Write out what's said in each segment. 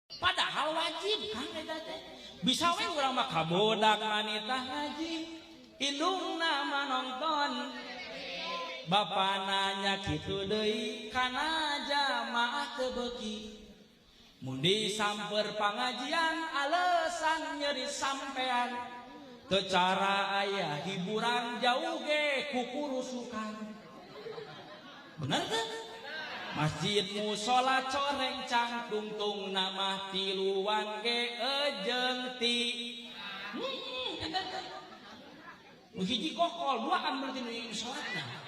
Padahal wajib, Kang, eta teh. Bisa we urang mah kabodak manita ngaji, indungna mah nonton. Bapak nanya kitu deui kana jamaah teu beuki. Mun disamper pangajian, alasan nyeri sampean. Teu cara aya hiburan, jauh ge kukurusukan. Bener teu? Masjid musola coreng cangtungtung nama tiluan ge ejeng ti. Eta teh. Nu hiji kokol, duaan berarti nu salatna.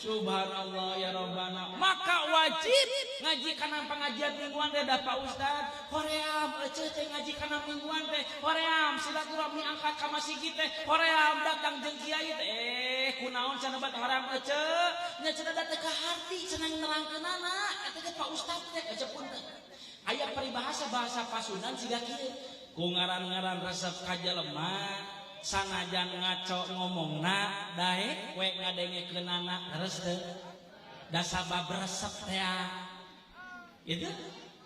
Subhanallah ya Rabbana. Maka wajib ngaji kana pengajian mingguan teh da Pak Ustad. Hoream eceu teh ngaji kana mingguan teh. Hoream silaturahmi angkat ka masjid teh. Hoream datang jeung kiai teh. Kunaon cenah bat hoream eceu? Nya cenah da teh kaharti cenah nerangkeunana. Eta teh Pak Ustad teh eceu punten. Aya peribahasa bahasa Pasundan siga kieu. Ku ngaran-ngaran resep ka jelema sanajan ngaco ngomongna daek we ngadengekeunana, leres teu? Da sabab resep teh gitu.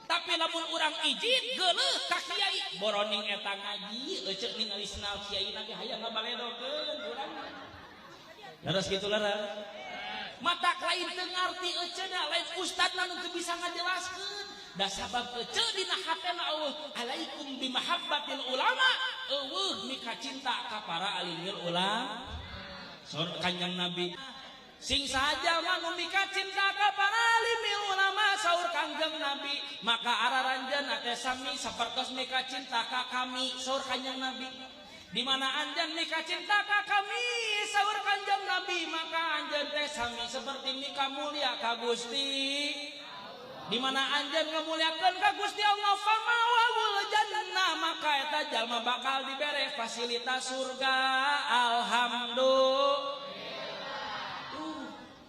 Tapi lamun urang ijid geuleuh ka kiai, boroning eta ngaji eceu ningali senal kiai ge hayang ngabaledokeun urang. Leres kitu, leres? Matak lain teu ngarti eceuna, lain ustadna nu teu bisa ngajelaskeun. Da sabab eceu dina hatena eueuh alaikum bimahabbatil ulama, eueuh mika cinta ka para alimil ulama. Saur Kanjeng Nabi, sing saja mah nu mika cinta ka para alimil ulama, saur Kanjeng Nabi, maka araranjeunna teh sami sapertos mika cinta ka kami, saur Kanjeng Nabi. Di mana anjeun mika cinta ka kami, saur Kanjeng Nabi, maka anjeun teh sami seperti mika mulia ka Gusti. Di mana anjeun ngamuliakeun ka Gusti Allah, fama wawul jannah, maka eta jalma bakal dibere fasilitas surga. Alhamdulillah.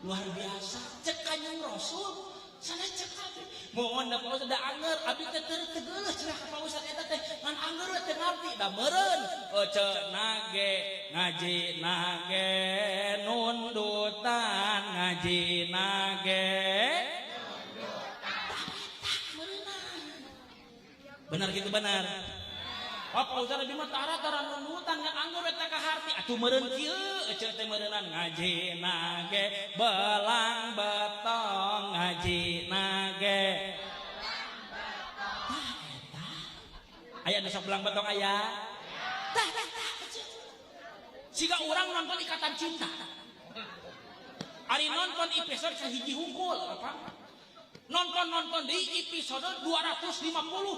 Luar biasa cek Kanjeng Rasul, salah cek abdi. Mohon da Pak Ustad, da anger abdi teh teu geuleuh cenah ka Pak Ustad eta teh, ngan anger we teu ngarti da meureun eceu nage ngaji nage nundutan, ngaji nage nundutan. Benar gitu, benar? Oh, Pak Ustad, abdi mah tara tara nundutan, ngan anggur we teh kaharti atuh meureun kieu eceu teh meureunan ngaji nage belang betong, ngaji nage. Tah eta aya nu sok belang betong aya. Tah tah tah eceu. Siga urang nonton Ikatan Cinta. Ari nonton episode sahiji hungkul apa? Nonton-nonton di episode 250.